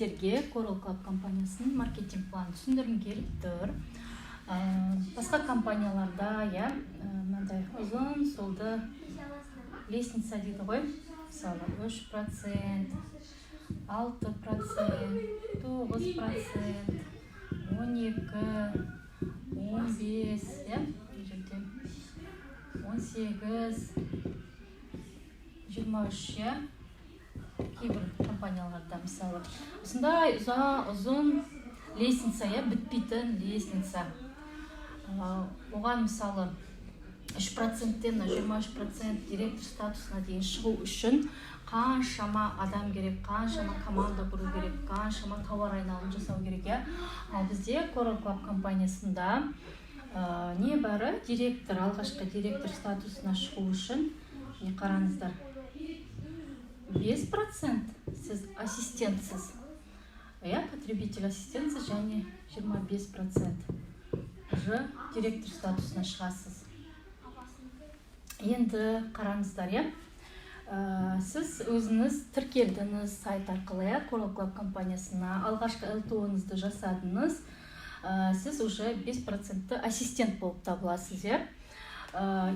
Сіздерге Coral Club компаниясының маркетинг планын түсіндіргім келіп тұр. Басқа компанияларда, иә, мынандай ұзын солды лестница дейді ғой, мысалы, 3%, 6%, 9%, 12, 15, иә, мына жерде 18, 23, иә. Кейбір компанияларда, мысалы, осындай ұзын лестница, иә, бітпейтін лестница. Оған, мысалы, 3%-тен мына 23% директор статусына дейін шығу үшін қаншама адам керек, қаншама команда құру керек, қаншама тауар айналым жасау керек, иә. Ал бізде Coral Club компаниясында небәрі директор, алғашқы директор статусына шығу үшін, міне, қараңыздар, 5%, сіз ассистентсіз, иә, потребитель ассистентсіз және 25% уже директор статусына шығасыз. Енді қараңыздар, иә, сіз өзіңіз тіркелдіңіз сайт арқылы, иә, Coral Club компаниясына, алғашқы ЛТО-ңызды жасадыңыз, сіз уже 5%-ті ассистент болып табыласыз, иә.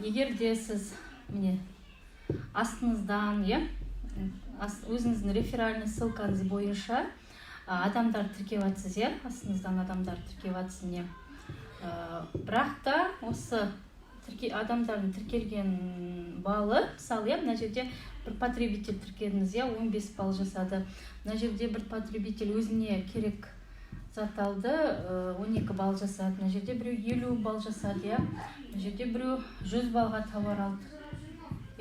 Егер де сіз, міне, астыңыздан, иә, өзіңіздің реферальный ссылкаңыз бойынша адамдар тіркеп жатсыз, иә, астыңыздан адамдар тіркеп жатсыз, міне. Бірақ та осы адамдардың тіркелген баллы, мысалы, иә, мына жерде бір потребитель тіркедіңіз, иә, 15 балл жасады. Мына жерде бір потребитель өзіне керек зат алды, 12 балл жасады. Мына жерде біреу 50 балл жасады, иә, мына жерде біреу 100 баллға товар алды,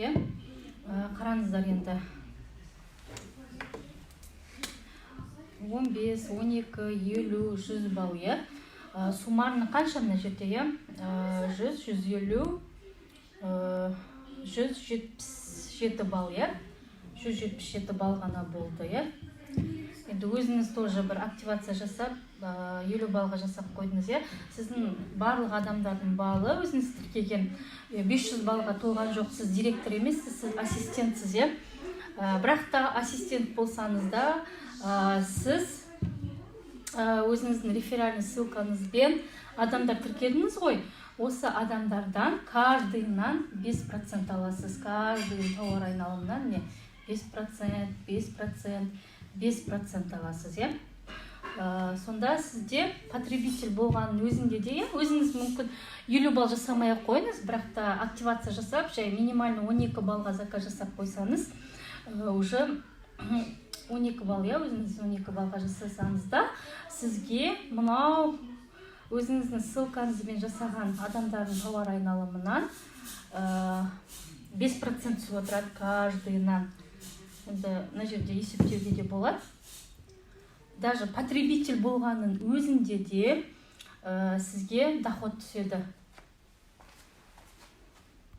иә. Қараңыздар енді, 15, 12, 50, 100 балл, иә. Суммарно қанша мына жерде, иә? 100, 150, 177 балл, иә, 177 балл ғана болды, иә. Енді өзіңіз тоже бір активация жасап, 50 баллға жасап қойдыңыз, иә. Сіздің барлық адамдардың баллы, өзіңіз тіркеген, 500 баллға толған жоқ. Сіз директор емессіз, сіз ассистентсіз, иә. Бірақ та ассистент болсаңыз да, сіз өзіңіздің реферальный ссылкаңызбен адамдар тіркедіңіз ғой, осы адамдардан каждыйынан 5% аласыз. Каждый тауар айналымынан, міне, 5%, 5%, 5% аласыз, иә. Сонда сізде потребитель болғанның өзінде де, иә, өзіңіз мүмкін 50 балл жасамай ақ қойыңыз, бірақ та активация жасап, жай минимально 12 баллға заказ жасап қойсаңыз, уже 12 балл, иә, өзіңіз 12 баллға жасасаңыз да, сізге мынау өзіңіздің ссылкаңызбен жасаған адамдардың тауар айналымынан 5% түсіп отырады каждыйынан. Енді мына жерде есептеуге де болады. Даже потребитель болғанның өзінде де сізге доход түседі.